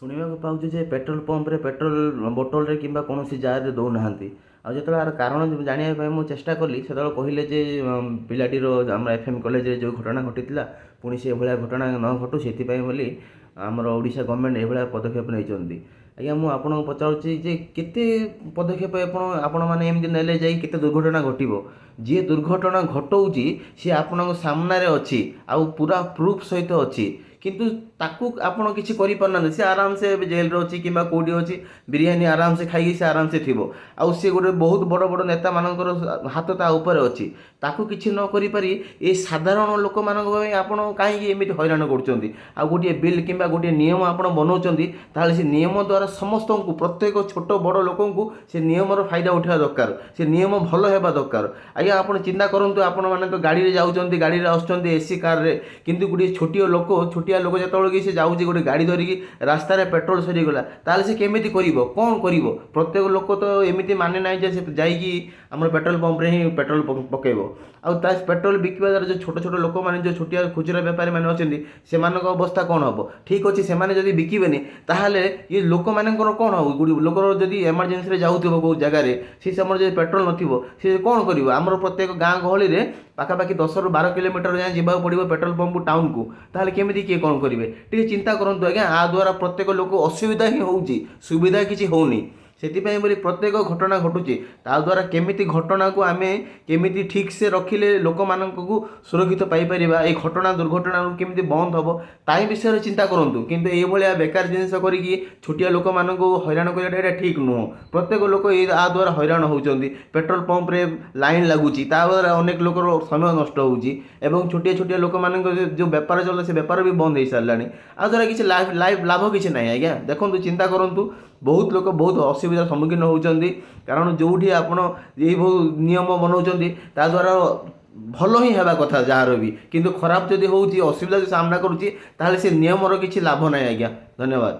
ଶୁଣିବାକୁ ପାଉଛି ଯେ ପେଟ୍ରୋଲ ପମ୍ପରେ ପେଟ୍ରୋଲ ବୋଟଲରେ କିମ୍ବା କୌଣସି ଜାରରେ ଦେଉନାହାନ୍ତି। ଆଉ ଯେତେବେଳେ ଆର କାରଣ ଜାଣିବା ପାଇଁ ମୁଁ ଚେଷ୍ଟା କଲି, ସେତେବେଳେ କହିଲେ ଯେ ପିଲାଟିର ଆମ ଏଫ୍ ଏମ୍ କଲେଜରେ ଯେଉଁ ଘଟଣା ଘଟିଥିଲା, ପୁଣି ସେଭଳିଆ ଘଟଣା ନ ଘଟୁ, ସେଥିପାଇଁ ବୋଲି ଆମର ଓଡ଼ିଶା ଗଭର୍ଣ୍ଣମେଣ୍ଟ ଏଇଭଳିଆ ପଦକ୍ଷେପ ନେଇଛନ୍ତି। ଆଜ୍ଞା, ମୁଁ ଆପଣଙ୍କୁ ପଚାରୁଛି ଯେ କେତେ ପଦକ୍ଷେପ ଆପଣମାନେ ଏମିତି ନେଲେ ଯାଇ କେତେ ଦୁର୍ଘଟଣା ଘଟିବ? ଯିଏ ଦୁର୍ଘଟଣା ଘଟଉଛି, ସିଏ ଆପଣଙ୍କ ସାମ୍ନାରେ ଅଛି ଆଉ ପୁରା ପ୍ରୁଫ୍ ସହିତ ଅଛି, କିନ୍ତୁ ତାକୁ ଆପଣ କିଛି କରିପାରୁନାହାନ୍ତି। ସେ ଆରାମସେ ଏବେ ଜେଲରେ ଅଛି କିମ୍ବା କେଉଁଠି ଅଛି, ବିରିୟାନୀ ଆରାମସେ ଖାଇକି ସେ ଆରାମସେ ଥିବ। ଆଉ ସିଏ ଗୋଟେ ବହୁତ ବଡ଼ ବଡ଼ ନେତାମାନଙ୍କର ହାତ ତା ଉପରେ ଅଛି। ତାକୁ କିଛି ନ କରିପାରି ଏ ସାଧାରଣ ଲୋକମାନଙ୍କ ପାଇଁ ଆପଣ କାହିଁକି ଏମିତି ହଇରାଣ କରୁଛନ୍ତି? ଆଉ ଗୋଟିଏ ବିଲ୍ କିମ୍ବା ଗୋଟିଏ ନିୟମ ଆପଣ ବନାଉଛନ୍ତି, ତାହେଲେ ସେ ନିୟମ ଦ୍ୱାରା ସମସ୍ତଙ୍କୁ, ପ୍ରତ୍ୟେକ ଛୋଟ ବଡ଼ ଲୋକଙ୍କୁ ସେ ନିୟମର ଫାଇଦା ଉଠାଇବା ଦରକାର। ସେ ନିୟମ ଭଲ ହେବା ଦରକାର। ଆଜ୍ଞା, ଆପଣ ଚିନ୍ତା କରନ୍ତୁ, ଆପଣମାନେ ତ ଗାଡ଼ିରେ ଯାଉଛନ୍ତି, ଗାଡ଼ିରେ ଆସୁଛନ୍ତି, ଏସି କାରରେ। କିନ୍ତୁ ଗୋଟିଏ ଛୋଟିଆ ଲୋକ ଯେତେବେଳେ କି ସେ ଯାଉଛି ଗୋଟେ ଗାଡ଼ି ଧରିକି, ରାସ୍ତାରେ ପେଟ୍ରୋଲ ସରିଗଲା, ତାହେଲେ ସେ କେମିତି କରିବ, କ'ଣ କରିବ? ପ୍ରତ୍ୟେକ ଲୋକ ତ ଏମିତି ମାନେ ନାହିଁ ଯେ ସେ ଯାଇକି ଆମର ପେଟ୍ରୋଲ ପମ୍ପରେ ହିଁ ପେଟ୍ରୋଲ ପକାଇବ। ଆଉ ତା ପେଟ୍ରୋଲ ବିକିବା ଦ୍ୱାରା ଯେଉଁ ଛୋଟ ଛୋଟ ଲୋକମାନେ, ଯେଉଁ ଛୋଟିଆ ଖୁଚୁରା ବେପାରୀମାନେ ଅଛନ୍ତି, ସେମାନଙ୍କ ଅବସ୍ଥା କ'ଣ ହେବ? ଠିକ୍ ଅଛି, ସେମାନେ ଯଦି ବିକିବେନି, ତାହେଲେ ଇଏ ଲୋକମାନଙ୍କର କ'ଣ ହେବ? ଗୋଟେ ଲୋକର ଯଦି ଏମର୍ଜେନ୍ସିରେ ଯାଉଥିବ କେଉଁ ଜାଗାରେ, ସେ ସମୟରେ ଯଦି ପେଟ୍ରୋଲ ନଥିବ, ସେ କ'ଣ କରିବ? ଆମର ପ୍ରତ୍ୟେକ ଗାଁ ଗହଳିରେ ପାଖାପାଖି 10ରୁ 12 କିଲୋମିଟର ଯାଏଁ ଯିବାକୁ ପଡ଼ିବ ପେଟ୍ରୋଲ ପମ୍ପ ଟାଉନକୁ। ତାହେଲେ କେମିତି କିଏ କ'ଣ କରିବେ, ଟିକେ ଚିନ୍ତା କରନ୍ତୁ ଆଜ୍ଞା। ଆ ଦ୍ୱାରା ପ୍ରତ୍ୟେକ ଲୋକ ଅସୁବିଧା ହିଁ ହେଉଛି, ସୁବିଧା କିଛି ହେଉନି। ସେଥିପାଇଁ ବୋଲି ପ୍ରତ୍ୟେକ ଘଟଣା ଘଟୁଛି। ତା ଦ୍ୱାରା କେମିତି ଘଟଣାକୁ ଆମେ କେମିତି ଠିକ୍ସେ ରଖିଲେ ଲୋକମାନଙ୍କୁ ସୁରକ୍ଷିତ ପାଇପାରିବା, ଏଇ ଘଟଣା ଦୁର୍ଘଟଣାରୁ କେମିତି ବନ୍ଦ ହେବ, ତାଇ ବିଷୟରେ ଚିନ୍ତା କରନ୍ତୁ। କିନ୍ତୁ ଏଇଭଳିଆ ବେକାର ଜିନିଷ କରିକି ଛୋଟିଆ ଲୋକମାନଙ୍କୁ ହଇରାଣ କରିବାଟା, ଏଇଟା ଠିକ୍ ନୁହଁ। ପ୍ରତ୍ୟେକ ଲୋକ ଆ ଦ୍ୱାରା ହଇରାଣ ହେଉଛନ୍ତି। ପେଟ୍ରୋଲ ପମ୍ପରେ ଲାଇନ୍ ଲାଗୁଛି, ତା ଦ୍ୱାରା ଅନେକ ଲୋକର ସମୟ ନଷ୍ଟ ହେଉଛି ଏବଂ ଛୋଟିଆ ଛୋଟିଆ ଲୋକମାନଙ୍କ ଯେଉଁ ବେପାର ଚାଲେ, ସେ ବେପାର ବି ବନ୍ଦ ହେଇସାରିଲାଣି। ଆ ଦ୍ୱାରା କିଛି ଲାଭ କିଛି ନାହିଁ ଆଜ୍ଞା। ଦେଖନ୍ତୁ, ଚିନ୍ତା କରନ୍ତୁ, ବହୁତ ଲୋକ ବହୁତ ଅସୁବିଧାର ସମ୍ମୁଖୀନ ହେଉଛନ୍ତି। କାରଣ ଯେଉଁଠି ଆପଣ ଏଇ ବହୁ ନିୟମ ବନାଉଛନ୍ତି, ତା ଦ୍ୱାରା ଭଲ ହିଁ ହେବା କଥା ଯାହାର ବି, କିନ୍ତୁ ଖରାପ ଯଦି ହେଉଛି, ଅସୁବିଧା ଯଦି ସାମ୍ନା କରୁଛି, ତାହେଲେ ସେ ନିୟମର କିଛି ଲାଭ ନାହିଁ ଆଜ୍ଞା। ଧନ୍ୟବାଦ।